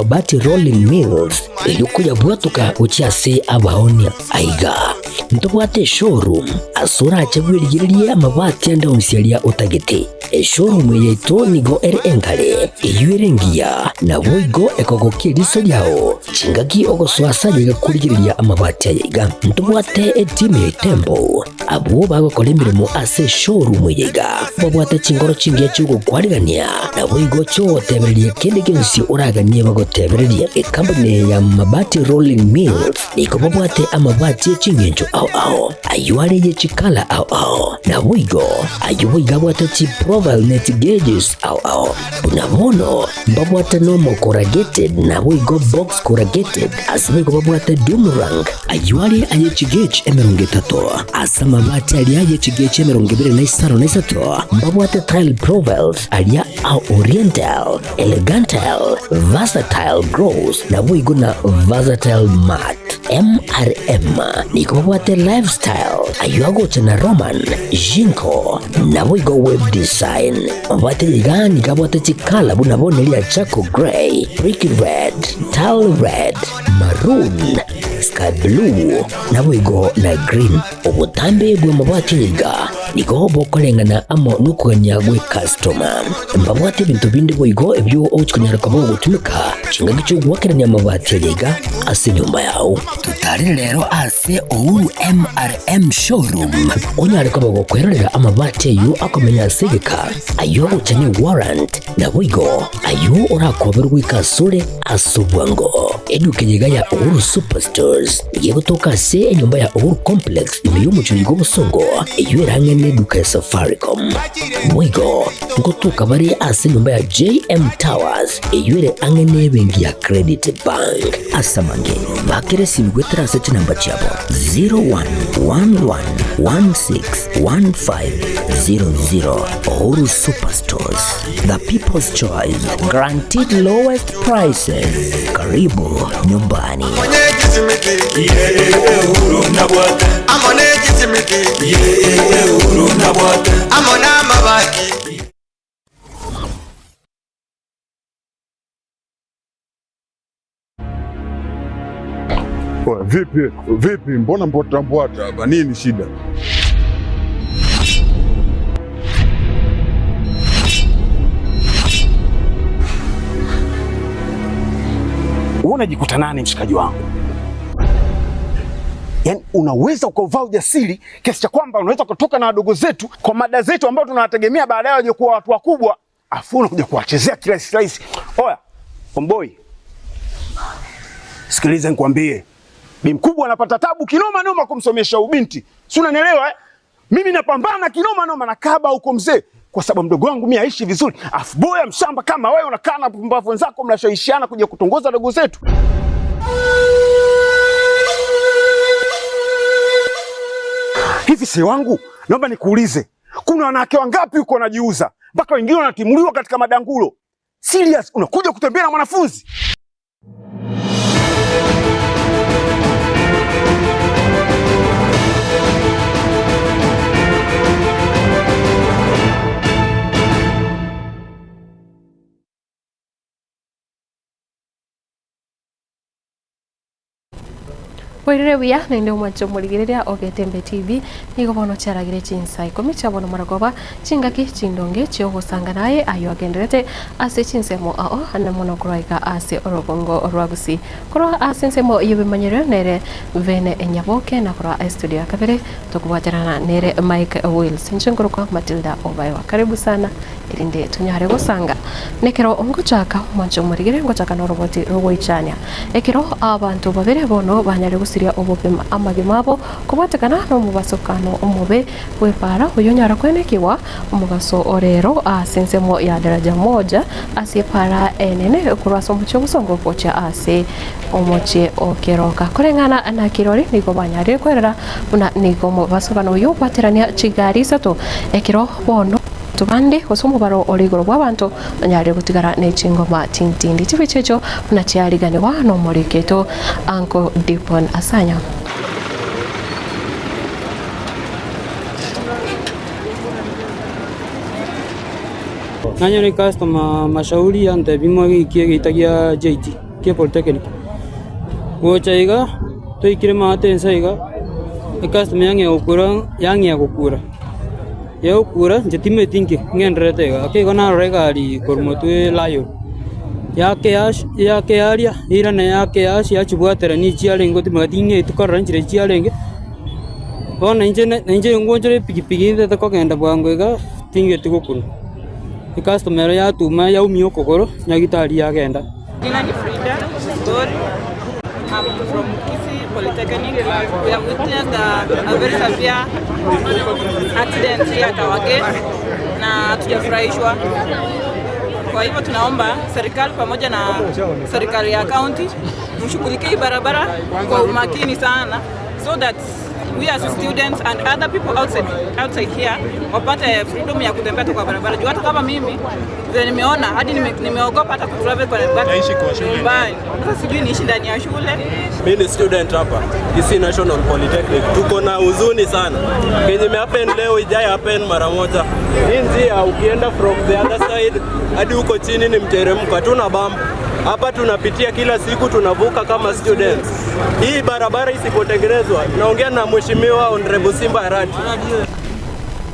Mabati Rolling Mills, erio koyabwatoka gochia ase abaonia. Aiga ntobwate eshowroom ase orache bwerigererie amabati ande onsi aria otagete. Eshowroom eye yaito nigo ere engare, eyio ere engiya, naboigo ekogokia eriso riao chingaki ogosoa ase aye iga korigereria amabati aya iga. Ntobwate etimu ya Itembo, abwo bagokora emeremo ase eshowroom eye iga, babwate chingoro chingiya chi'ogokwarigania, naboigo chi'ogotebereria kende gionsi oraganie bagotebererie. Ekampuni eye ya Mabati Rolling Mills nigo babwate amabati e ching'encho ao ao, ayio are ye chikala ao ao, naboigo ayio boigo abwate chiprofile ne chigeges ao ao. Buna bono mbabwate normal corrugated naboigo box corrugated, ase boigo babwate doom rank, ayio are aye chigauge 30, ase amabati aria aye chigauge 23 mbabwate tile profiles aria a oriental, Elegantal, Versatile Gross, naboigo na Versatile Mart. MRM nigo babwate Lifestyle, ayio agocha na Roman, Jinko, naboigo Web Design. Babwate iga nigo abwate chikala buna bono eria Charcoal Grey, Brick Red, Tile Red, Maroon, Sky Blue, naboigo na Green. Obotambe bw'amabati iga nigo bokoreng'ana amo nokogania gw'ekastoma. Mbabwate ebinto binde boigo ebio ogochia konyara koba ogotumeka chingaki chi'ogoakerania amabati aya iga ase enyomba yao. Totarere rero ase Uhuru MRM Showroom onyare koba gokwerorera amabati ayio akomenya ase egeka, ayio agocha ne warrant, naboigo ayio orakoberwe goika asore ase obwango. Eduka eye iga ya Uhuru Superstores nigo egotoka ase enyomba ya Uhuru Complex ime y'omochie oiga obosongo, eyio ere ang'e neduka ya Safaricom. Boigo ngotoka bare ase enyomba ya JM Towers eyio ere ang'e nebenki ya Credit Bank. Ase amange, bakera esimi goetera ase chinamba chiabo 0111161500 Uhuru Superstores, the people's choice, guaranteed lowest prices. Karibu nyumbani. Oya, vipi vipi, mbona mbwata mbwata hapa? Nini shida? Wewe unajikuta nani mshikaji wangu? Yaani unaweza ukavaa ujasiri kiasi cha kwamba unaweza kutoka na wadogo zetu kwa mada zetu ambao tunawategemea baadaye waje kuwa watu wakubwa, afu unakuja kuwachezea kirahisi rahisi. Oya, omboi, sikiliza nikwambie, bi mkubwa anapata tabu kinoma noma kumsomesha ubinti, si unanielewa eh? Mimi napambana kinoma noma na kaba huko mzee, kwa sababu mdogo wangu mimi aishi vizuri, afu boya mshamba kama wewe unakaa na pumbavu wenzako mnashawishiana kuja kutongoza dogo zetu. Hivi si wangu, naomba nikuulize, kuna wanawake wangapi huko wanajiuza mpaka wengine wanatimuliwa katika madangulo? Serious, unakuja kutembea na mwanafunzi? Boirire buya naende omwanche omorigereria o Getembe TV nigo bono chiaragire chinsa ikomi chia bono maragoba chingaki chindonge chiogosanga naye ayio agenderete ase chinsemo ao ande mono korwa iga ase orogongo rwa Gusii korwa ase ensemo y'ebimanyerio nere Vene Nyaboke na korwa estudio ya kabere tokobwaterana nere Mike Wills inche nkorokwa Matilda Obaewa karibu sana erinde tonyare gosanga. Nekero ngochaka omwancho omorigere ngochaka noroboti rogoichania. Ekero abanto babere bono banyare gosiria obogima amagima abo kobwatekana nomobasokano omobe bw'epaara oyio onyara kwenekigwa omogaso o rero ase ensemo ya daraja moja ase epaara enene korwa ase omochie obosongo gochia ase omochie o Keroka. Koreng'ana na kirori nigo banyarire kwerera buna nigo omobasokano oyio obwaterania chigari isato ekero bono Abanto bande, gose omobaro ore igoro bw'abanto, banyarire gotigara ne chingoma chintindi chibicha echio buna chiariganigwa nomoriki oito Uncle Dipon Asanya. Nanyora ecustomer mashauri antebie ng'a giki egeita gia JT. Goikia Polytechnic. Gocha iga, toikire maate ense iga, ecustomer yang'ea gokura yang'ea gokura, yagokura inche timanyeti inki ng'endererete iga. Ake igo narora egari korwa motwe Lion, yaka eash yaka earia, eirane yaka eash yachibwaterania echiarenge gotimeka ting'eti korora nchire chiarenge, bono inche na inche ngochora epikipiki ntete kogenda bwango iga, ting'eti gokuna. Ecustomer ero yatuma yaumia okogoro, nyagitari yagenda. Jina ni Frida Stori. I'm from Kisii Polytechnic. We have witnessed a very severe accident here at our gate na hatujafurahishwa. Kwa hivyo tunaomba serikali pamoja na serikali ya county mshughulikie hii barabara kwa umakini sana so that we as students and other people outside here wapate freedom ya kutembea tu kwa barabara. Juu hata kama mimi vile nimeona hadi nimeogopa hata kutravel kwa Naishi kwa shule. nyumbani. Sasa sijui niishi ndani ya shule. Mimi ni student hapa Kisii National Polytechnic. Tuko na huzuni sana. Kenye ime happen leo ijai happen mara moja. Hii njia ukienda from the other side hadi huko chini ni mteremko, hatuna bump. Hapa tunapitia kila siku, tunavuka kama students. Hii barabara isipotengenezwa, naongea na mheshimiwa Honorable Simba Arati.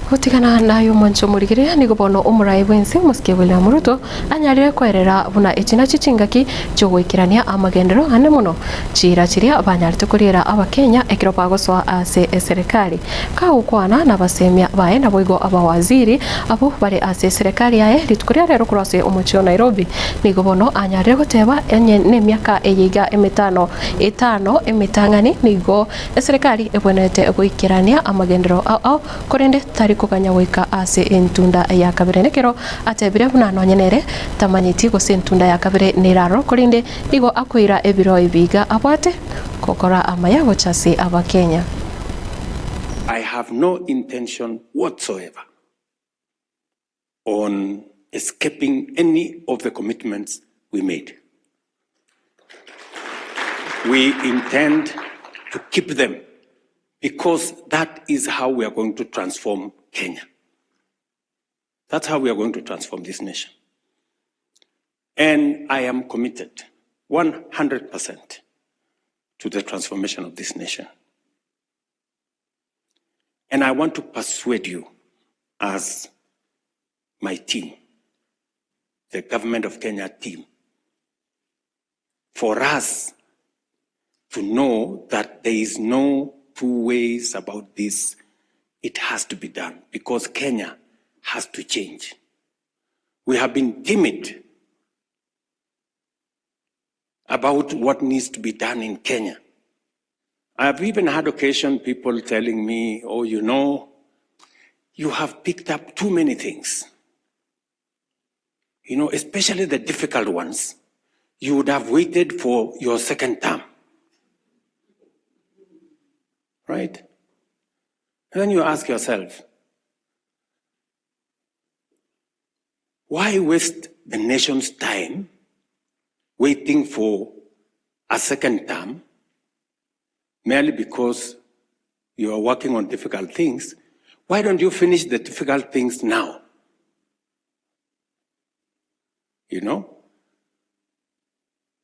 Gotigana naye omwancho omorigereria nigo bono omoraai bwense omosike William Ruto anyarire koerera buna echi nachio chingaki chiogoikerania amagenderero ane mono chiira chiria banyarete koriera abakenya ekero bagosoa ase eserekari. Kagokwana nabasemia baye naboigo abawaziri abwo bare ase eserekari yaye rituko ria rero korwa ase omochie o Nairobi nigo bono anyarire goteba onye nemiaka eye iga emetano etano emetang'ani nigo eserekari ebwenerete goikerania amagenderero ao ao Korende tari koganya goika ase entunda ya kabere. Nekero atebire buna nonye nere tamanyeti gose entunda ya kabere neraroro, korende nigo akoira ebiro ebi iga abwate gokora amaya gocha ase Abakenya. I have no intention whatsoever on escaping any of the commitments we made. We intend to keep them because that is how we are going to transform Kenya. That's how we are going to transform this nation. And I am committed 100% to the transformation of this nation. And I want to persuade you as my team, the government of Kenya team, for us to know that there is no two ways about this. It has to be done because Kenya has to change. We have been timid about what needs to be done in Kenya. I've even had occasion people telling me, oh, you know, you have picked up too many things. You know, especially the difficult ones. You would have waited for your second term. Right? And then you ask yourself, why waste the nation's time waiting for a second term merely because you are working on difficult things? Why don't you finish the difficult things now? You know?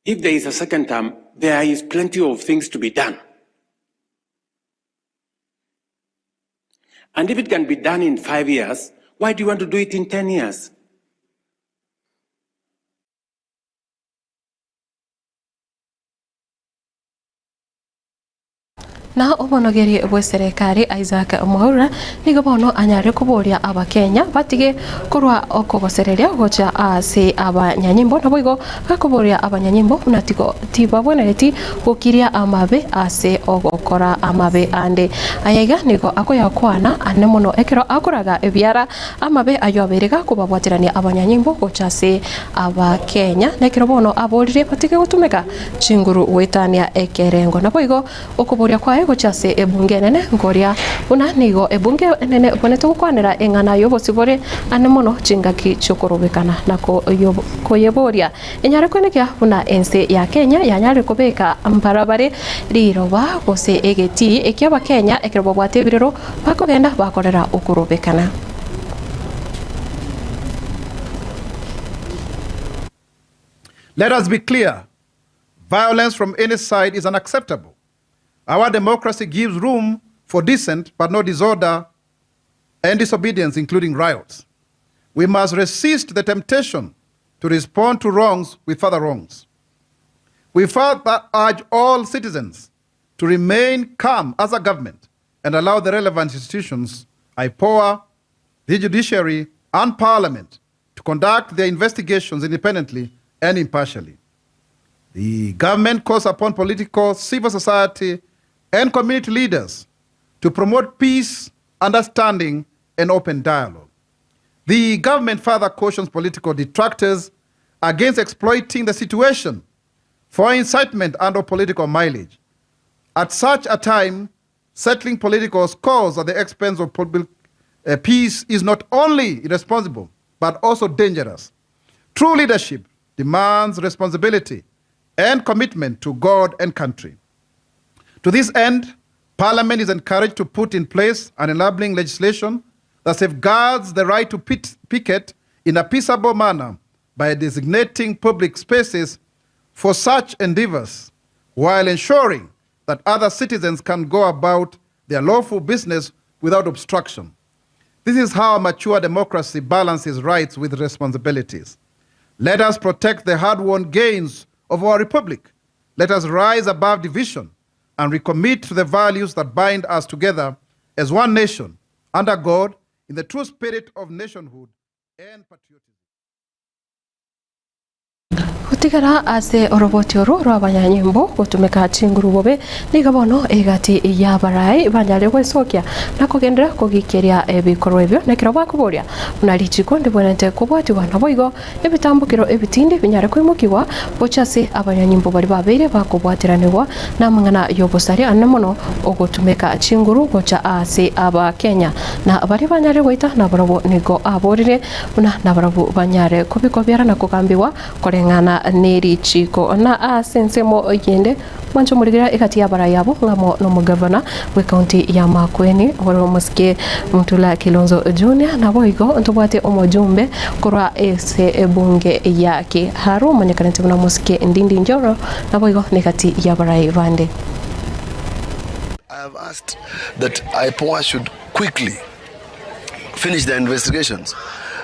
If there is a second term, there is plenty of things to be done. And if it can be done in 5 years, why do you want to do it in 10 years? Na omonogeri bw'eserekari Isaac Mwaura nigo bono anyare koboria Abakenya batige korwa okogosereria gocha ase abanyanyimbo naboigo gakoboria abanyanyimbo buna tigo tibabwenereti gokiria amabe ase ogokora amabe ande. Aya iga nigo akoyakwana ane mono ekero akoraga ebiara amabe ayio abeire gakobabwaterania abanyanyimbo gocha ase Abakenya nekero bono aborire batige gotumeka chinguru goetania ekerengo. Naboigo okoboria kwaye gochia ase ebunge enene nkoria buna nigo ebunge enene ebwenerete gokwanera eng'ana y'obosibore ane mono chingaki chi'okorobekana na koyeboria enyare koenekia buna ense ya Kenya yanyarire kobeka mbarabare riroba gose egetii eki'Abakenya ekero babwate ebirero bakogenda bakorera okorobekana. Let us be clear. Violence from any side is unacceptable. Our democracy gives room for dissent, but no disorder and disobedience, including riots. We must resist the temptation to respond to wrongs with further wrongs. We further urge all citizens to remain calm as a government and allow the relevant institutions, IPOA, the judiciary, and parliament to conduct their investigations independently and impartially. The government calls upon political, civil society, and community leaders to promote peace, understanding, and open dialogue. The government further cautions political detractors against exploiting the situation for incitement and or political mileage. At such a time, settling political scores at the expense of public uh, peace is not only irresponsible, but also dangerous. True leadership demands responsibility and commitment to God and country. To this end, Parliament is encouraged to put in place an enabling legislation that safeguards the right to pit, picket in a peaceable manner by designating public spaces for such endeavors while ensuring that other citizens can go about their lawful business without obstruction. This is how a mature democracy balances rights with responsibilities. Let us protect the hard won gains of our republic. Let us rise above division and recommit to the values that bind us together as one nation under God in the true spirit of nationhood and patriotism. Gotigara ase oroboti oro rw'abanyanyimbo gotumeka chinguru bobe, nigo bono egati y'abarai banyare gwesokia na kogenderera kogikeria ebikorwa ebio, na ekero bakoboria buna richiko ndibwenerete kobwatigwa, naboigo ebitambokero ebitindi binyare koimokigwa gochia ase abanyanyimbo baria babeire bakobwateranigwa namang'ana y'obosaria anene mono ogotumeka chinguru gocha ase Abakenya na baria banyare goita nabarabwo nigo aborire Buna nabarabwo banyare kobikobiara na kogambigwa koreng'ana nerichiiko. Na ase ensemo yende, mwanche omorigereria egati y'abarai abo ng'amo nomogavana bw'ekaunti ya Makueni, ore omosike Mutula Kilonzo Junior, naboigo ntobwate omojumbe korwa ase ebunge ya Kiharu omonyekanete buna omosike Ndindi Njoro, naboigo negati y'abarai bande. I have asked that IPOA should quickly finish their investigations.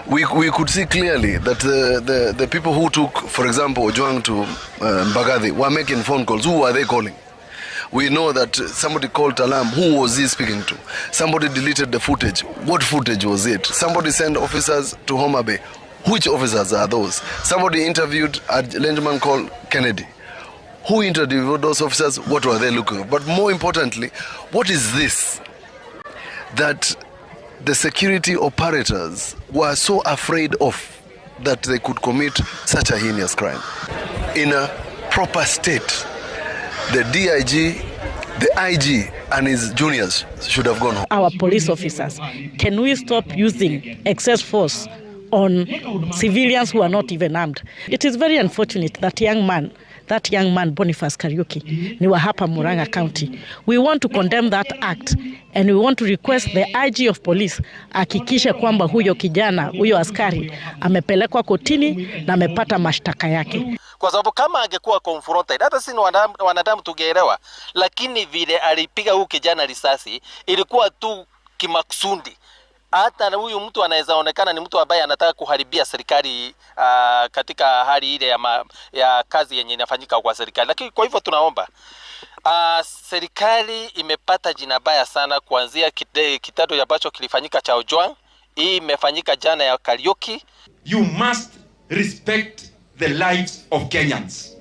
We, we could see clearly that the, the, the people who took, for example, Ojwang to uh, Mbagathi were making phone calls. Who were they calling? We know that somebody called Talam. Who was he speaking to? Somebody deleted the footage. What footage was it? Somebody sent officers to Homa Bay. Which officers are those? Somebody interviewed a gentleman called Kennedy. Who interviewed those officers? What were they looking for? But more importantly, what is this that the security operators were so afraid of that they could commit such a heinous crime? In a proper state, the DIG, the IG, and his juniors should have gone home. Our police officers, can we stop using excess force on civilians who are not even armed? It is very unfortunate that young man that young man Boniface Kariuki ni wa hapa Murang'a County. We want to condemn that act and we want to request the IG of police ahakikishe kwamba huyo kijana huyo askari amepelekwa kotini na amepata mashtaka yake. Kwa sababu kama angekuwa confronted, hata sisi ni wanadamu, wanadamu tungeelewa, lakini vile alipiga huyu kijana risasi ilikuwa tu kimakusudi. Hata na huyu mtu anaweza onekana ni mtu ambaye anataka kuharibia serikali uh, katika hali ile ya, ma, ya kazi yenye inafanyika kwa serikali. Lakini kwa hivyo tunaomba uh, serikali imepata jina baya sana kuanzia kitendo ambacho kilifanyika cha Ojwang, hii imefanyika jana ya Kariuki. You must respect the lives of Kenyans.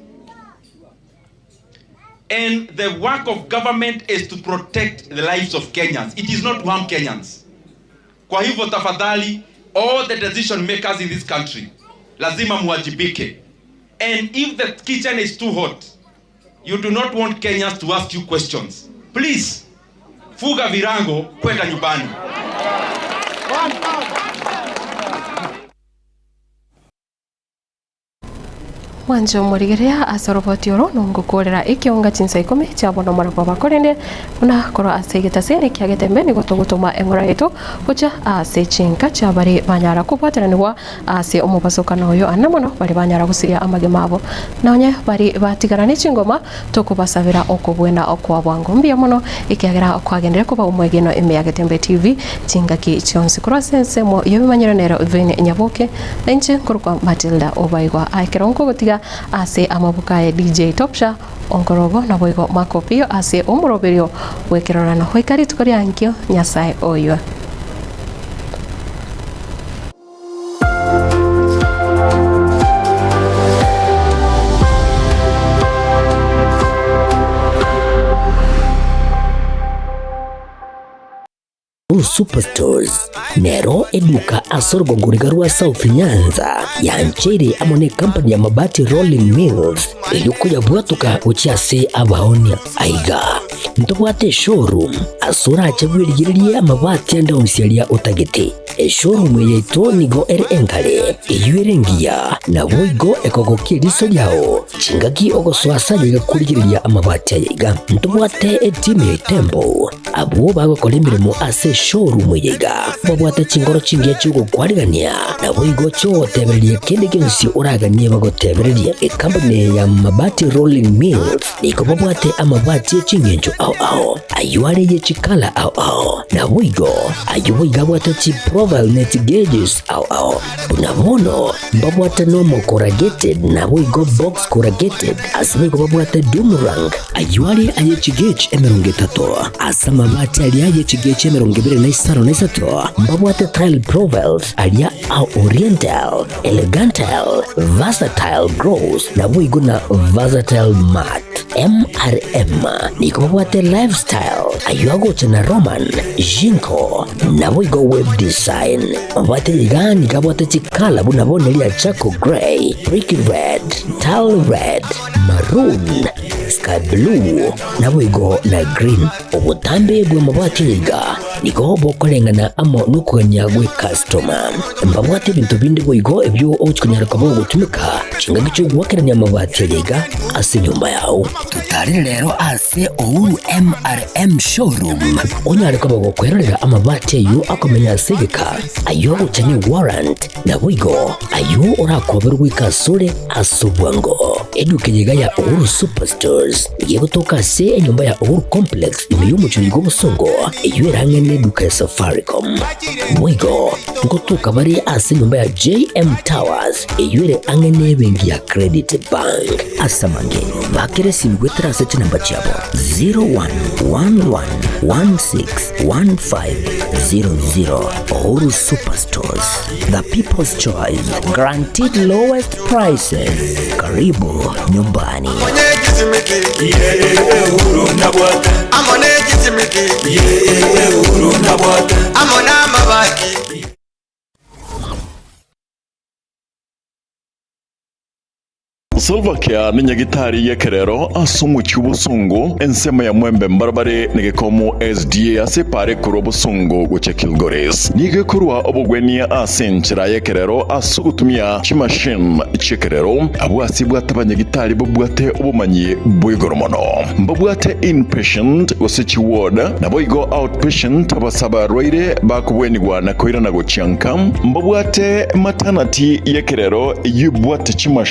And the work of government is to protect the lives of Kenyans. It is not to harm Kenyans. Kwa hivyo tafadhali, all the decision makers in this country lazima muwajibike. And if the kitchen is too hot, you do not want Kenyans to ask you questions. Please, fuga virango kwenda nyumbani. Mwanche omorigereria ase oroboti oro nongokoorera ekionga chinsa ikomi chia bono omorabwo korende buna korwa ase egetaseni kia Getembe nigo togotoma eng'ora yaito gochia ase chinka chia baria banyara kobwateranigwa ase omobasokano oyo ane mono baria banyara gosiria amagima abo. Nonye baria batigara ne chingoma tokobasabera okobwena okwa bwango. Mbuya mono ekiagera kwagenderire koba omwegenwa ime ya Getembe TV chingaki chionsi korwa ase ensemo y'ebimanyero nero Vane Nyaboke Na inche nkorokwa Matilda Obaigwa. Aye ekero nkogotiga ase amabuko aye DJ Topsha, Onkorogo, naboigo Marco Pio ase omoroberio bw'ekerorano. Goika rituko ria nkio, Nyasae oywe. Superstores nero eduka ase orogongo riga rwa South Nyanza yancheire amo ne company ya Mabati Rolling Mills eyio koyabwatoka gochia ase abaonia. Aiga ntobwate eshowroom ase orache bwerigererie amabati ande onsi aria otagete. Eshowroom eye yaito nigo ere enkare, eyio ere engiya, naboigo ekogokia eriso riao chingaki ogosoa ase ayaiga korigereria amabati ayaiga. Ntobwate etimu ya Itembo Abwo bagokora emeremo ase eshowroom eye iga babwate chinkoro chingiya chi'ogokwarigania, naboigo chi'ogotebereria kende gionsi oraganie bagotebererie. Ekampuni eye ya Mabati Rolling Mills nigo babwate amabati e ching'encho ao ao, ayio are ye chikala ao ao, naboigo ayio boigo abwate chiprofile ne chigeges ao ao. Buna bono mbabwate normal corrugated naboigo box corrugated, ase boigo babwate doomerang. Ayio are aye chigech 30, ase amabati aria aye chigech 23 mbabwate tile profiles aria a oriental, elegantal, versatile gross, naboigo na versatile matte. MRM nigo babwate lifestyle, ayio agocha na Roman, Jinko, naboigo web design. Mabwate iga nigo abwate chikala buna bono eria charcoal grey, brick red, tile red, maroon, sky blue, naboigo na green. Obotambe bw'amabati aya iga nigo bokoreng'ana amo nokogania gw'ekastoma. Mbabwate ebinto binde boigo ebio ogochia konyara koba ogotumeka chingaki chi'ogoakerania amabati aya iga ase enyomba yao. Totarere rero ase Uhuru MRM Showroom onyare koba gokwerorera amabati ayio akomenya ase egeka, ayio agocha ne warrant, Naboigo ayio orakoberwe goika asore ase obwango. Eduka eye iga ya Uhuru Superstores nigo egotoka ase enyomba ya Uhuru Complex ime y'omochie oyo bw'obosongo, eyio ere ang'e n'eduka ya Safaricom. Boigo ngotoka bare ase enyomba ya JM Towers eyio ere ang'e n'ebenki ya Credit Bank. Ase amange, bakera esimi goetera ase chinamba chiabo 0111161500. Uhuru Superstores, the people's choice, guaranteed lowest prices. Karibu nyumbani. Slovakia nenyagitari y'ekerero ase omochie obosongo, ensemo ya Mwembe mbarabare negekomo SDA ase epaara ekorwa Bosongo gochia Kilgoris. Nigo ekorwa obogwenia ase enchera y'ekerero ase ogotumia chimachine chi'ekerero. Abwo ase bwate abanyagitari babwate obomanyi bwa igoro mono. Mbabwate inpatient gose chiward, naboigo outpatient abase abarwaire bakobwenigwa na koirana gochia nka. Mbabwate maternity y'ekerero eyio ebwate chimachine.